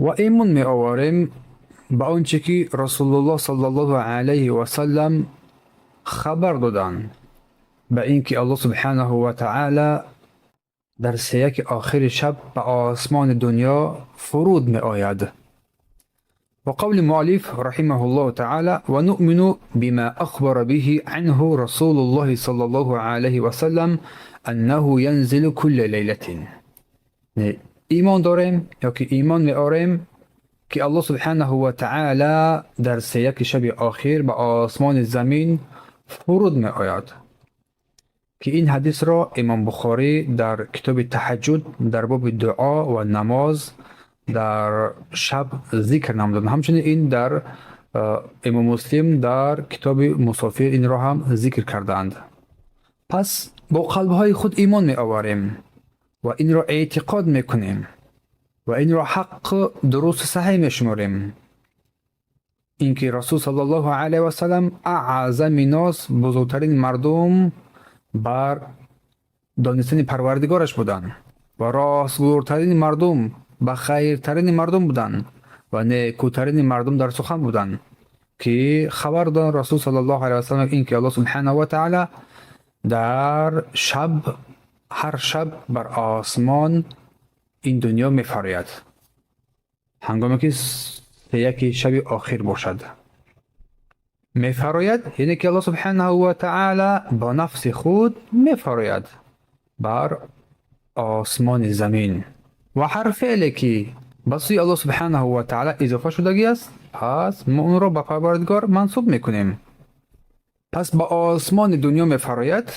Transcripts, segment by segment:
Ва имон меоварем ба он чӣ ки Расулуллоҳ саллаллоҳу алайҳи васаллам хабар доданд, ба ин ки Аллоҳ субҳанаҳу ва таъала дар сеяки охири шаб ба осмони дунё фуруд меояд. Ва қавли муаллиф раҳимаҳуллоҳу таъала: ва нуъмину бима ахбара биҳи анҳу Расулуллоҳи саллаллоҳу алайҳи васаллам аннаҳу янзилу кулла лайлатин. Имон дорем ё ки имон меорем, ки Аллоҳ субҳанаҳу ва таъала дар сеяки шаби охир ба осмони замин фуруд меояд, ки ин ҳадисро Имом Бухорӣ дар китоби Таҳаҷҷуд дар боби дуо ва намоз дар шаб зикр намуданд. Ҳамчунин ин дар Имом Муслим дар китоби Мусофир инро ҳам зикр кардаанд. Пас бо қалбҳои худ имон меоварем ва инро эътиқод мекунем ва инро ҳақ, дурусту саҳеҳ мешуморем, ин ки Расул саллаллоҳу алайҳи васаллам аъзами нос, бузургтарин мардум бар донистани Парвардигораш буданд ва ростгӯртарини мардум, ба хайртарини мардум буданд ва некӯтарини мардум дар сухан буданд, ки хабар доданд Расул саллаллоҳу алайҳи васаллам ин ки Аллоҳ субҳанаҳу ва таъала дар шаб, ҳар шаб бар осмон ин дунё мефарояд, ҳангоме ки сеяки шаби охир бошад. Мефарояд, яъне ки Аллоҳ субҳанаҳу ва таъала бо нафси худ мефарояд бар осмони замин. Ва ҳар феъле ки ба сӯи Аллоҳ субҳанаҳу ва таъала изофа шудагӣ аст, пас мо онро ба Парвардигор мансуб мекунем. Пас ба осмони дунё мефарояд,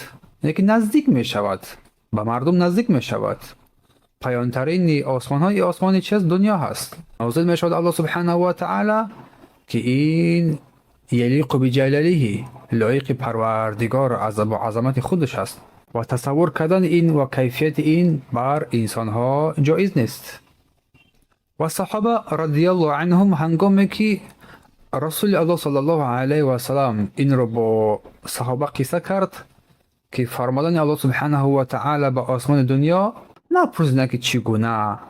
яъне ки наздик мешавад, ба мардум наздик мешавад. Паёнтарини осмонҳо и осмони чист? Дунё ҳаст. Нозил мешавад Аллоҳ субҳанаҳу ва таъала, ки ин ялиқу биҷалалиҳи, лоиқи Парвардигор бо азамати худаш аст ва тасаввур кардани ин ва кайфияти ин бар инсонҳо ҷоиз нест. Ва саҳоба радиаллоҳу анҳум, ҳангоме ки Расули Аллоҳ саллаллоҳу алайҳи васалам инро бо саҳоба қисса кард, ки фармодани Аллоҳ субҳанаҳу ва таъала ба осмони дунё, напурсиданд, ки чӣ гуна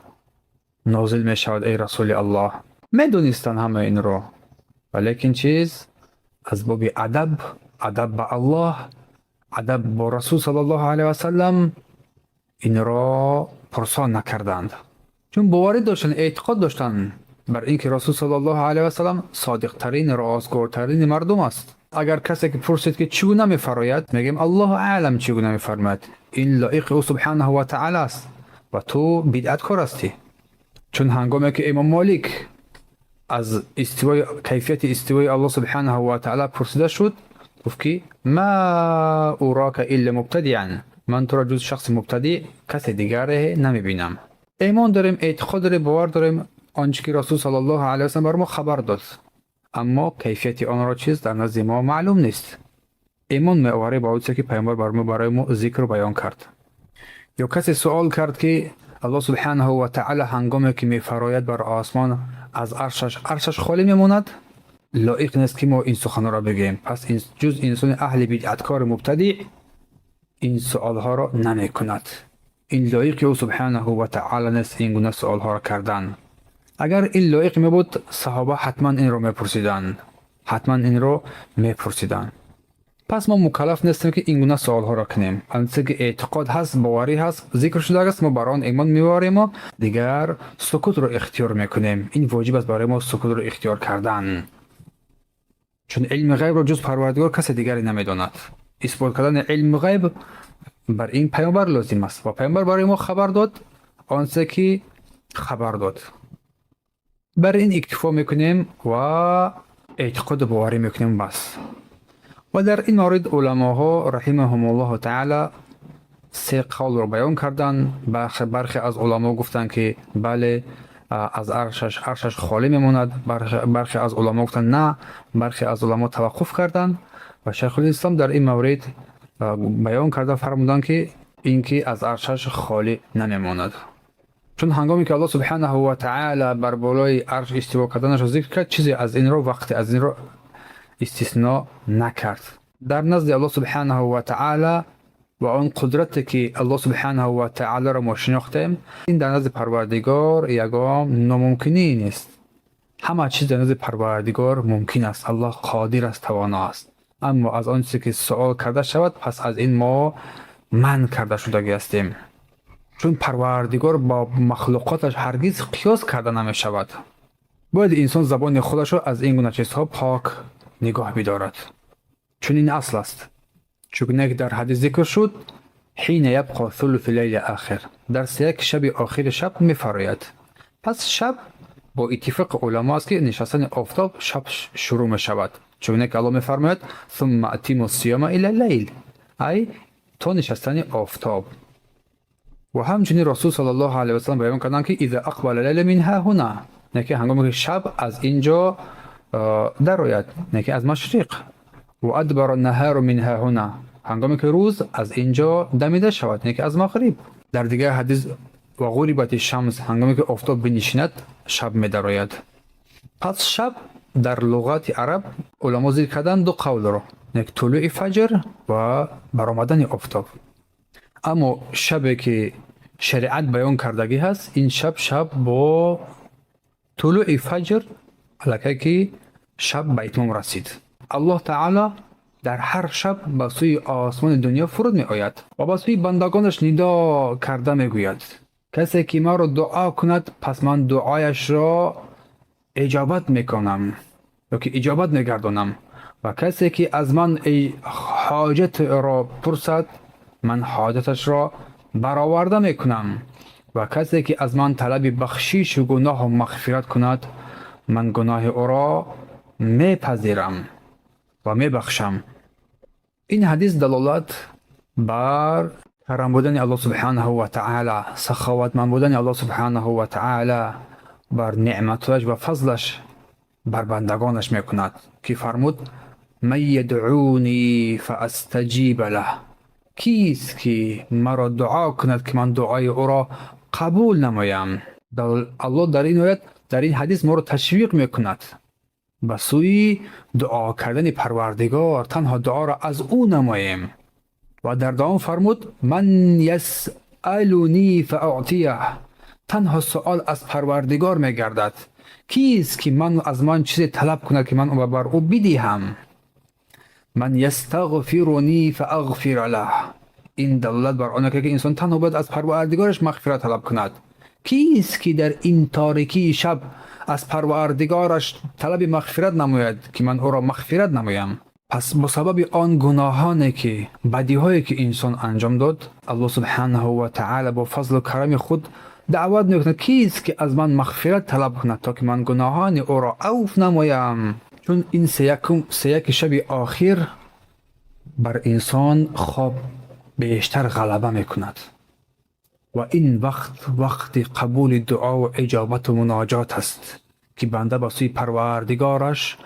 нозил мешавад, эй Расули Аллоҳ. Медонистанд ҳама инро, валекин чиз аз боби адаб, адаб ба Аллоҳ, адаб бо Расул саллаллоҳу алайҳи васалам инро пурсон накарданд, чун боварӣ доштанд, эътиқод доштанд бар ин ки Расул саллаллоҳу алайҳи васалам содиқтарин, ростгӯртарини мардум аст. Агар касе ки пурсид, ки чӣ гуна мефарояд, мегӯем: Аллоҳу аълам, чӣ гуна мефармояд, ин лоиқи ӯ субҳанаҳу ва таъала аст ва ту бидъаткор ҳастӣ. Чун ҳангоме ки Имом Молик аз истивои, кайфияти истивои Аллоҳ субҳанаҳу ва таъала пурсида шуд, гуфт, ки ма урока илла мубтадиан, ман туро ҷуз шахси мубтадиъ касе дигаре намебинам. Имон дорем, эътиқод дорем, бовар дорем он чӣ ки Расул саллаллоҳу алайҳи васаллам бар мо хабар дод, аммо кайфияти онро чиз дар назди мо маълум нест. Имон меоварем ба оне ки Пайғамбар барои мо зикру баён кард. Ё касе суол кард, ки Аллоҳ субҳанаҳу ва таъала ҳангоме ки мефарояд бар осмон аз аршаш, аршаш холӣ мемонад? Лоиқ нест, ки мо ин суханҳоро бигӯем. Пас ҷуз инсони аҳли бидъаткори мубтадиъ ин суолҳоро намекунад. Ин лоиқи ӯ субҳанаҳу ва таъала нест ин гуна суолҳоро кардан. Агар ин лоиқ мебуд, саҳоба ҳатман инро мепурсиданд, ҳатман инро мепурсиданд. Пас мо мукаллаф нестем, ки ин гуна суолҳоро кунем. Анче ки эътиқод ҳаст, боварӣ ҳаст, зикр шудааст, мо бар он имон меоварему дигар сукутро ихтиёр мекунем. Ин воҷиб аст барои мо сукутро ихтиёр кардан, чун илми ғайбро ҷуз Парвардигор касе дигаре намедонад. Исбот кардани илми ғайб бар ин Паёмбар лозим аст ва Паёмбар барои мо хабар дод онче ки хабар дод. Бар ин иктифо мекунем ва эътиқоду боварӣ мекунем, бас. Ва дар ин маврид уламоҳо раҳимаҳумуллоҳу таъала се қавлро баён карданд. Бархе аз уламо гуфтанд, ки бале, аз аршаш холӣ мемонад. Бархе аз уламо гуфтанд, на. Бархе аз уламо таваққуф карданд ва Шайхулислом дар ин маврид баён карда фармуданд, ки ин ки аз аршаш холӣ намемонад, чун ҳангоме ки Аллоҳ субҳанаҳу ва таъала бар болои арш истиво карданашро зикр кард, чизе аз инро, вақте аз инро истисно накард. Дар назди Аллоҳ субҳанаҳу ва таъала ва он қудрате ки Аллоҳ субҳанаҳу ва таолоро мо шинохтем, ин дар назди Парвардигор ягон номумкинӣ нест. Ҳама чиз дар назди Парвардигор мумкин аст. Аллоҳ қодир аст, тавоно аст. Аммо аз он чизе ки суол карда шавад, пас аз ин мо манъ карда шудагӣ ҳастем, чун Парвардигор бо махлуқоташ ҳаргиз қиёс карда намешавад. Бояд инсон забони худашро аз ин гуна чизҳо пок нигоҳ бидорад, чун ин асл аст. Чугуне ки дар ҳадис зикр шуд: حين يبقى ثلث الليل الآخر, дар сеяки шаби охири шаб мефарояд. Пас шаб бо иттифоқи уламо аст, ки нишастани офтоб шаб шурӯъ мешавад, чугуне ки Аллоҳ мефармояд: ثم أتموا الصيام إلى الليل, ай то нишастани офтоб. Ва ҳамчунин Расул صلى الله عليه وسلم баён карданд, ки إذا أقبل الليل من هاهنا, не ки ҳангоме ки шаб аз ин ҷо дарояд, не ки аз машриқ, وأدبر النهار من هاهنا, ҳангоме ки рӯз аз ин ҷо дамида шавад, не ки аз мағриб. Дар дигар ҳадис: وغربت الشمس, ҳангоме ки офтоб бинишинад, шаб медарояд. Пас шаб дар луғати араб уламо зикр карданд ду қавлро, як тулӯи фаҷр ва баромадани офтоб. Аммо шабе ки шариат баён кардагӣ ҳаст, ин шаб, шаб бо тулӯи фаҷр аллакай ки шаб ба итмом расид, Аллоҳ таоло дар ҳар шаб ба сӯи осмони дунё фуруд меояд ва ба сӯи бандагонаш нидо карда мегӯяд: «Касе ки маро дуо кунад, пас ман дуояшро иҷобат мекунам ё ки иҷобат мегардонам, ва касе ки аз ман ҳоҷатро пурсад, ман ҳоҷаташро бароварда мекунам, ва касе ки аз ман талаби бахшишу гуноҳу мағфират кунад, ман гуноҳи ӯро мепазирам ва мебахшам». Ин ҳадис далолат бар карам будани Аллоҳ субҳанаҳу ва таъала, саховатманд будани Аллоҳ субҳанаҳу ва таъала бар неъматҳояш ва фазлаш бар бандагонаш мекунад, ки фармуд: من يدعوني فأستجيب له, кист ки маро дуо кунад, ки ман дуои ӯро қабул намоям? Аллоҳ дар ин оят, дар ин ҳадис моро ташвиқ мекунад ба сӯи дуо кардани Парвардигор, танҳо дуоро аз ӯ намоем. Ва дар давом фармуд: من يسألني فأعطيه, танҳо суол аз Парвардигор мегардад. Кист ки ман аз ман чизе талаб кунад, ки ман бар ӯ бидиҳам? من يستغفرني فأغفر له. Ин далолат бар он ки инсон танҳо бояд аз Парвардигораш мағфират талаб кунад. Кист ки дар ин торикии шаб аз Парвардигораш талаби мағфират намояд, ки ман ӯро мағфират намоям? Пас бо сабаби он гуноҳоне ки, бадиҳое ки инсон анҷом дод, Аллоҳ субҳанаҳу ва таъала бо фазлу карами худ даъват мекунад: кист ки аз ман мағфират талаб кунад, то ки ман гуноҳони ӯро авф намоям? Чун ин сеяки шаби охир бар инсон хоб бештар ғалаба мекунад ва ин вақт вақти қабули дуову иҷобату муноҷот аст, ки банда ба сӯи Парвардигораш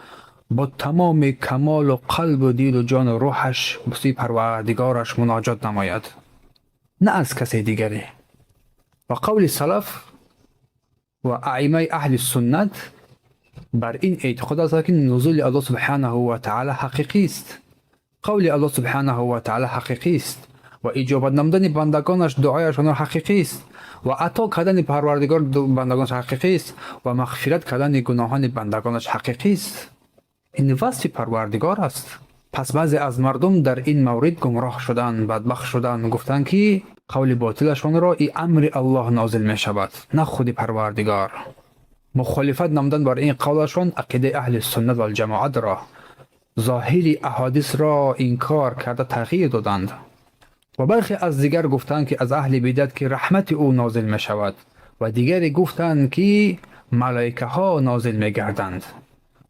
бо тамоми камолу қалбу дилу ҷону рӯҳаш ба сӯи Парвардигораш муноҷот намояд, на аз касе дигаре. Ва қавли салаф ва аимаи аҳли суннат бар ин эътиқод аст, ки нузули Аллоҳ субҳанаҳу ва таъала ҳақиқист, қавли Аллоҳ субҳанаҳу ва таъала ҳақиқист ва иҷобат намудани бандагонаш дуояшонро ҳақиқист ва ато кардани Парвардигор бандагонаш ҳақиқист ва мағфират кардани гуноҳони бандагонаш ҳақиқист. Ин васфи Парвардигор аст. Пас баъзе аз мардум дар ин маврид гумроҳ шуданд, бадбахт шуданд, гуфтанд, ки қавли ботилашонро и амри Аллоҳ нозил мешавад, на худи Парвардигор. Мухолифат намудан бар ин қавлашон ақидаи аҳли суннат валҷамоатро, зоҳири аҳодисро инкор карда, тағйир доданд. Ва бархе аз дигар гуфтанд, ки аз аҳли бидат, ки раҳмати ӯ нозил мешавад, ва дигаре гуфтанд, ки малоикаҳо нозил мегарданд.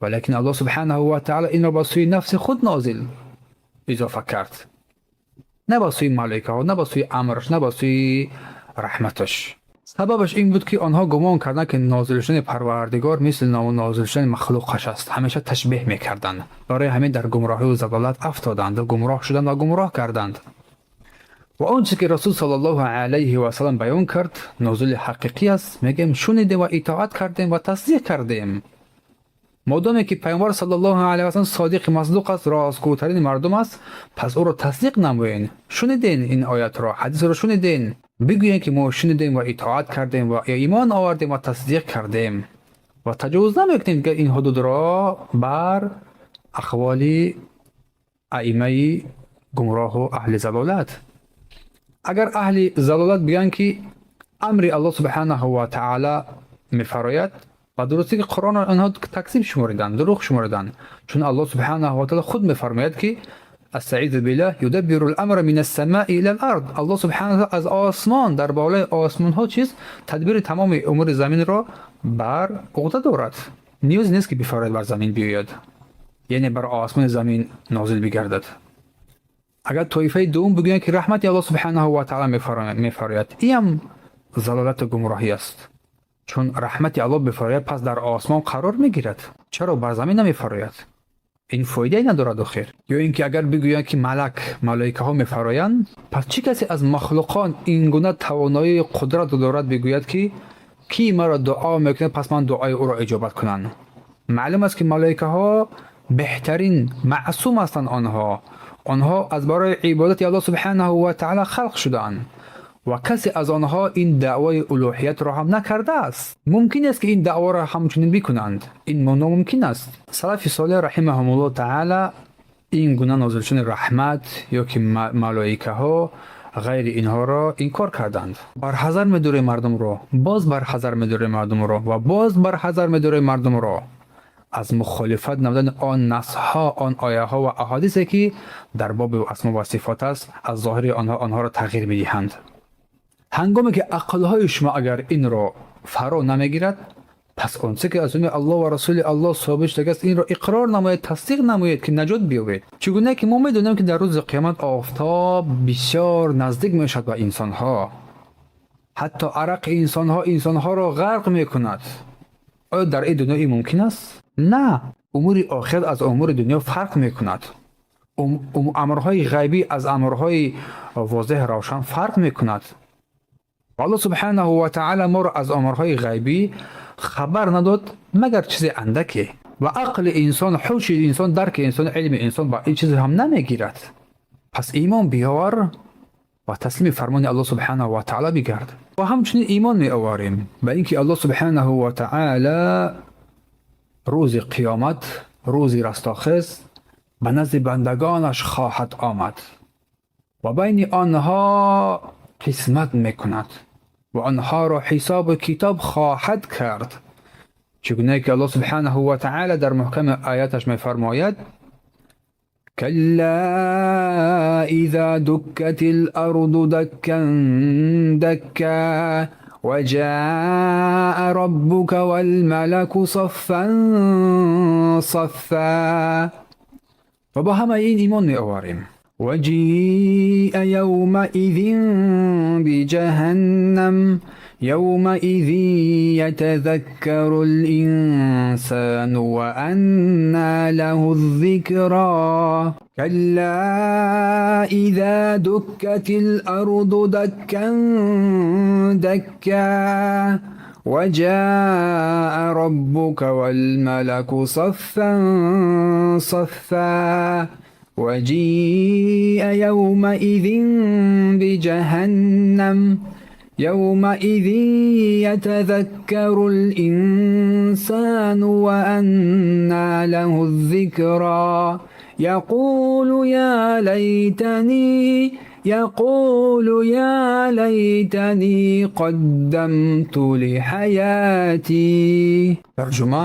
Валекин Аллоҳ субҳанаҳу ва таъала инро ба сӯи нафси худ нозил изофа кард, на ба сӯи малоикаҳо, на ба сӯи амраш, на ба сӯи раҳматаш. Сабабаш ин буд, ки онҳо гумон карданд, ки нозил шудани Парвардигор мисли нозил шудани махлуқаш аст. Ҳамеша ташбеҳ мекарданд. Барои ҳамин дар гумроҳию залолат афтоданд, гумроҳ шуданд ва гумроҳ карданд. Ва он чизе ки Расул صلى الله عليه وسلم баён кард, нозули ҳақиқӣ аст, мегӯем, шунидем ва итоат кардем ва тасдиқ кардем. Модоме ки Паёмбар саллаллоҳу алайҳи васаллам содиқи масдуқ аст, ростгӯтарини мардум аст, пас ӯро тасдиқ намоен. Шуниден ин оятро, ҳадисро шуниден, бигӯем, ки мо шунидем ва итоат кардем ва имон овардем ва тасдиқ кардем ва таҷовуз намекунем ин ҳудудро бар ахволи аимаи гумроҳу аҳли залолат. Агар аҳли залолат бигӯянд, ки амри Аллоҳ субҳанаҳу ва таъала мефарояд, ба дурустӣ ки Қуръонро онҳо такзиб шумориданд, дурӯғ шумориданд, чун Аллоҳ субҳанаҳу ва таъала худ мефармояд, ки استعیذ بالله يدبر الأمر من السماء إلى الأرض. Аллоҳ субҳанаҳу аз осмон, дар болои осмонҳо чиз тадбири тамоми умури заминро бар уҳда дорад. Ниёзе нест, ки бифарояд, бар замин биёяд, яъне бар осмони замин нозил бигардад. Агар тоифаи дуюм бигӯянд, ки раҳмати Аллоҳ субҳанаҳу ва таъала мефарояд, иам залолату гумроҳӣ аст, чун раҳмати Аллоҳ бифарояд, пас дар осмон қарор мегирад, чаро бар замин намефарояд? Ин фоидае надорад охир. Ё ин ки агар бигӯянд, ки малак, малоикаҳо мефароянд, пас чӣ касе аз махлуқон ин гуна тавоноии қудрат дорад, бигӯяд, ки кӣ маро дуо мекунад, пас ман дуои ӯро иҷобат кунам? Маълум аст, ки малоикаҳо беҳтарин маъсум ҳастанд. Онҳо аз барои ибодати Аллоҳ субҳанаҳу ва таъала халқ шудаанд ва касе аз онҳо ин даъвои улӯҳиятро ҳам накардааст. Мумкин аст, ки ин даъворо ҳамчунин бикунанд? Ин номумкин аст. Салафи солеҳ раҳимаҳумуллоҳ таъала ин гуна нозил шудани раҳмат ё ки малоикаҳо, ғайри инҳоро инкор карданд. Барҳазар медорем мардумро, боз барҳазар медорем мардумро ва боз барҳазар медорем мардумро аз мухолифат намудани он насҳо, он ояҳо ва аҳодисе, ки дар боби асмо ва сифот аст, аз зоҳири онҳо онҳоро тағйир медиҳанд. Ҳангоме ки ақлҳои шумо агар инро фаро намегирад, пас онче ки аз ҷониби Аллоҳ ва Расули Аллоҳ собит шудааст, инро иқрор намоед, тасдиқ намоед, ки наҷот биёбед. Чӣ гуна ки мо медонем, ки дар рӯзи қиёмат офтоб бисёр наздик мешавад ба инсонҳо, ҳатто арақи инсонҳо инсонҳоро ғарқ мекунад. Оё дар ин дунё ин мумкин аст? На, умури охират аз умури дунё фарқ мекунад. Амрҳои ғайбӣ аз амрҳои возеҳ, равшан фарқ мекунад. Аллоҳ субҳанаҳу ва таъала моро аз амрҳои ғайбӣ хабар надод, магар чизе андаке, ва ақли инсон, ҳуши инсон, дарки инсон, илми инсон ба ин чиз ҳам намегирад. Пас имон биёвар ва таслими фармони Аллоҳ субҳанаҳу ва таъала бигард. Ва ҳамчунин имон меоварем ба ин ки Аллоҳ субҳанаҳу ва таъала рӯзи қиёмат, рӯзи растохез, ба назди бандагонаш хоҳад омад ва байни онҳо қисмат мекунад ва онҳоро ҳисобу китоб хоҳад кард. Чӣ гунае ки Аллоҳ субҳанаҳу ва таъала дар муҳками ояташ мефармояд: كلا إذا دكت الأرض دكا دكا وجاء ربك والملك صفا صفا. Ва ба ҳамаи ин имон меоварем. وجيء يومئذ بجهنم يومئذ يتذكر الإنسان وأنى له الذكرى. كلا إذا دكت الأرض دكا دكا وجاء ربك والملك صفا صفا وجيء يومئذ بجهنم يومئذ يتذكر الإنسان وأنى له الذكرى. يقول يا ليتني، يقول يا ليتني قدمت لحياتي. Тарҷума: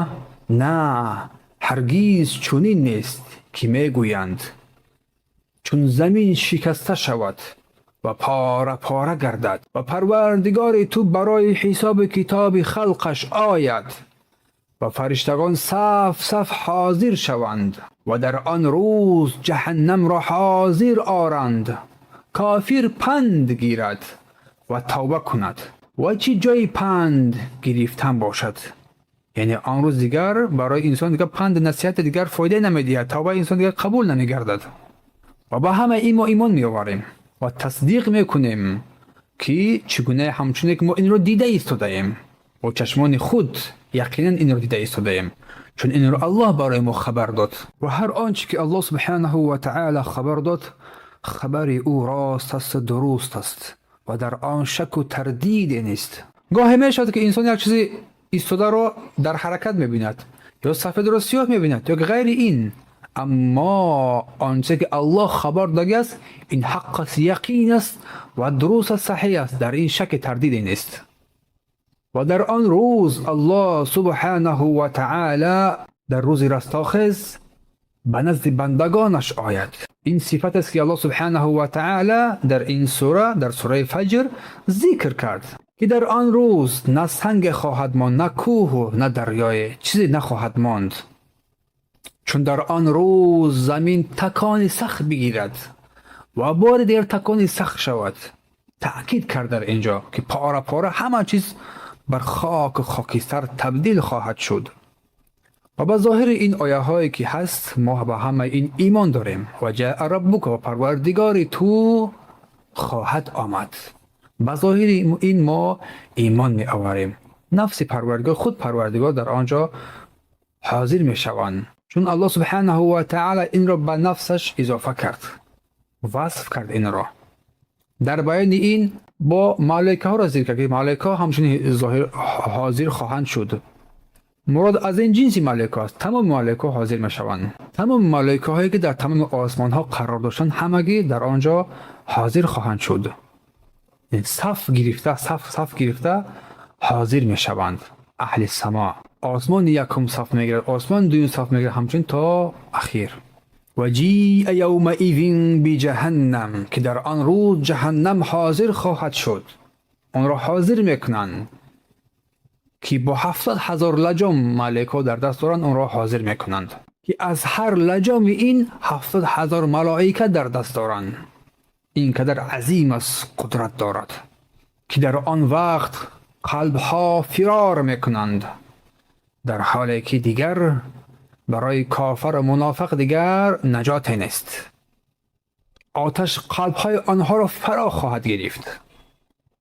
на, ҳаргиз чунин нест, ки мегӯянд. Чун замин шикаста шавад ва пора пора гардад ва Парвардигори ту барои ҳисоби китоби халқаш ояд ва фариштагон саф саф ҳозир шаванд ва дар он рӯз ҷаҳаннамро ҳозир оранд, кофир панд гирад ва тавба кунад. Ва чӣ ҷои панд гирифтан бошад? Яъне он рӯз дигар барои инсон дигар панд насиҳати дигар фоида намедиҳад, тавбаи инсон дигар қабул намегардад. Ва ба ҳамаи ин мо имон меоварем ва тасдиқ мекунем, ки чӣ гуна ҳамчуне ки мо инро дида истодаем бо чашмони худ, яқинан инро дида истодаем. Чун инро Аллоҳ барои мо хабар дод. Ва ҳар он чӣ ки Аллоҳ субҳонаҳу ва таъоло хабар дод, хабари ӯ рост аст, дуруст аст ва дар он шаку тардиде нест. Гоҳе мешавад, ки инсон як чизи истодаро дар ҳаракат мебинад, ё сафедро сиёҳ мебинад, ё ғайри ин. Аммо он чизе ки Аллоҳ хабар додааст, ин ҳақ аст, яқин аст ва дуруст аст, саҳеҳ аст, дар ин шаки тардиде нест. Ва дар он рӯз Аллоҳ субҳонаҳу ва таъоло дар рӯзи растохез ба назди бандагонаш ояд. Ин сифат аст, ки Аллоҳ субҳонаҳу ва таъоло дар ин сура, дар сураи Фаҷр зикр кард, ки дар он рӯз на санге хоҳад монд, на кӯҳу на дарёе, чизе нахоҳад монд. Чун дар он рӯз замин такони сахт бигирад ва бори дигар такони сахт шавад. Таъкид кард дар инҷо, ки пора пора ҳама чиз бар хоку хокистар табдил хоҳад шуд. Ва ба зоҳири ин ояҳое ки ҳаст, мо ба ҳамаи ин имон дорем. Ва ҷаа раббука, ва парвардигори ту хоҳад омад. Ба зоҳири ин мо имон меоварем. Нафси парвардигор, худ парвардигор дар он ҷо ҳозир мешаванд, чун Аллоҳ субҳанаҳу ва таъала инро ба нафсаш изофа кард, васф кард инро. Дар баёни ин бо малоикаҳоро зикр кард, ки малоикаҳо ҳамчунин зоҳир ҳозир хоҳанд шуд. Мурод аз ин ҷинси малоика аст. Тамоми малоикаҳо ҳозир мешаванд. Тамоми малоикаҳое, ки дар тамоми осмонҳо қарор доштанд, ҳамагӣ дар он ҷо ҳозир хоҳанд шуд. Саф гирифта, саф саф гирифта ҳозир мешаванд. Аҳли само, осмони якум саф мегирад, осмони дуюм саф мегирад, ҳамчунин то ахир. Ва ҷиа явмаизин биҷаҳаннам, ки дар он рӯз ҷаҳаннам ҳозир хоҳад шуд. Онро ҳозир мекунанд, ки бо 70,000 лаҷом малоикаҳо дар даст доранд, онро ҳозир мекунанд, ки аз ҳар лаҷоми ин 70,000 малоика дар даст доранд. Ин қадар азим аст, қудрат дорад, ки дар он вақт қалбҳо фирор мекунанд, дар ҳоле ки дигар барои кофару мунофиқ дигар наҷоте нест. Оташ қалбҳои онҳоро фаро хоҳад гирифт.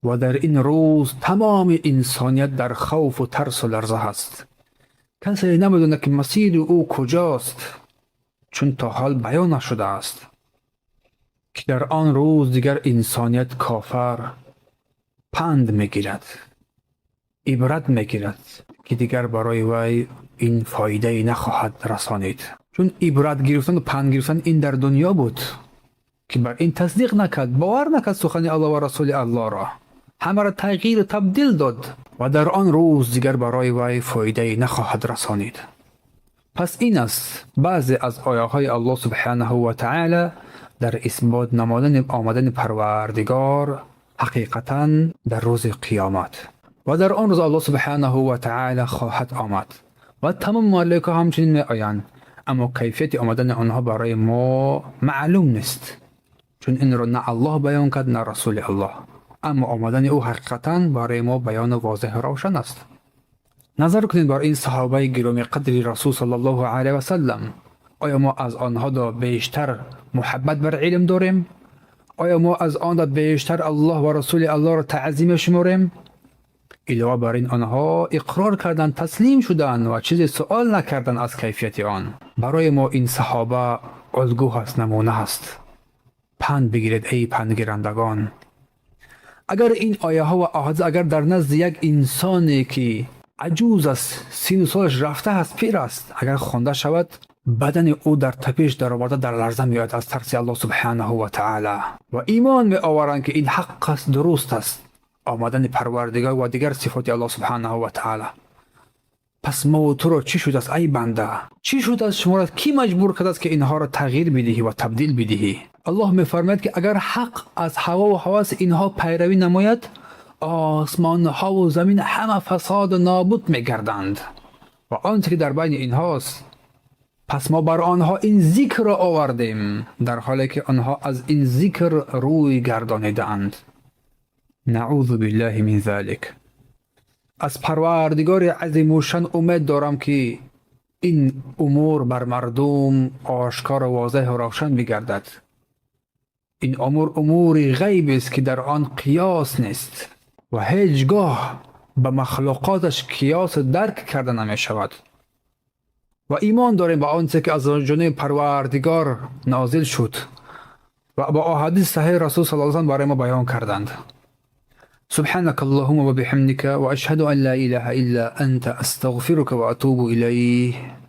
Ва дар ин рӯз тамоми инсоният дар хавфу тарсу ларза ҳаст. Касе намедонад, ки масири ӯ куҷост, чун то ҳол баён нашудааст, ки дар он рӯз дигар инсоният, кофар панд мегирад, ибрат мегирад, ки дигар барои вай ин фоидае нахоҳад расонид. Чун ибрат гирифтану панд гирифтан ин дар дунё буд, ки бар ин тасдиқ накард, бовар накард сухани Аллоҳ ва расули Аллоҳро, ҳамаро тағйиру табдил дод ва дар он рӯз дигар барои вай фоидае нахоҳад расонид. Пас ин аст баъзе аз ояҳои Аллоҳ субҳанаҳу ва таъала дар исбот намудани омадани парвардигор ҳақиқатан дар рӯзи қиёмат. Ва дар он рӯз Аллоҳ субҳанаҳу ва таъала хоҳад омад ва тамоми малоика ҳамчунин меоянд, аммо кайфияти омадани онҳо барои мо маълум нест, чун инро на Аллоҳ баён кард, на расули Аллоҳ. Аммо омадани ӯ ҳақиқатан барои мо баёну возеҳу равшан аст. Назар кунед бар ин саҳобаи гиромиқадри расул саллаллоҳу алайҳи васаллам. Оё мо аз онҳо бештар муҳаббат бар илм дорем? Оё мо аз он бештар Аллоҳ ва расули Аллоҳро таъзим мешуморем? Илова бар ин, онҳо иқрор карданд, таслим шуданд ва чизе суол накарданд аз кайфияти он. Барои мо ин саҳоба улгӯ ҳаст, намуна ҳаст. Панд бигиред, эй пандгирандагон. Агар ин ояҳо ва аҳодис агар дар назди як инсоне, ки аҷуз аст, сину солаш рафта аст, пир аст, агар хонда шавад, бадани ӯ дар тапиш дароварда, дар ларза меояд аз тарси Аллоҳ субҳанаҳу ва таъала ва имон меоваранд, ки ин ҳақ аст, дуруст аст, омадани парвардигор ва дигар сифоти Аллоҳ субҳанаҳу ва таъала. Пас мову туро чӣ шудааст, ай банда? Чӣ шудааст? Шуморо кӣ маҷбур кардааст, ки инҳоро тағйир бидиҳӣ ва табдил бидиҳӣ? Аллоҳ мефармояд, ки агар ҳақ аз ҳавову ҳаваси инҳо пайравӣ намояд, осмонҳову замин ҳама фасоду нобуд мегарданд ва он че ки дар байни инҳост. Пас мо бар онҳо ин зикрро овардем, дар ҳоле ки онҳо аз ин зикр рӯй гардонидаанд. Наъузу биллаҳи мин залик. Аз парвардигори азимушшан умед дорам, ки ин умур бар мардум ошкору возеҳу равшан бигардад. Ин умур умури ғайбест, ки дар он қиёс нест ва ҳеҷ гоҳ ба махлуқоташ қиёсу дарк карда намешавад. Ва имон дорем ба он чизе, ки аз ҷониби Парвардигор нозил шуд ва ба аҳодиси саҳеҳи Расул صلى الله барои мо баён карданд. سبحانك اللهم وبحمدك وأشهد أن لا إله إلا أنت أستغفرك وأتوب إليه.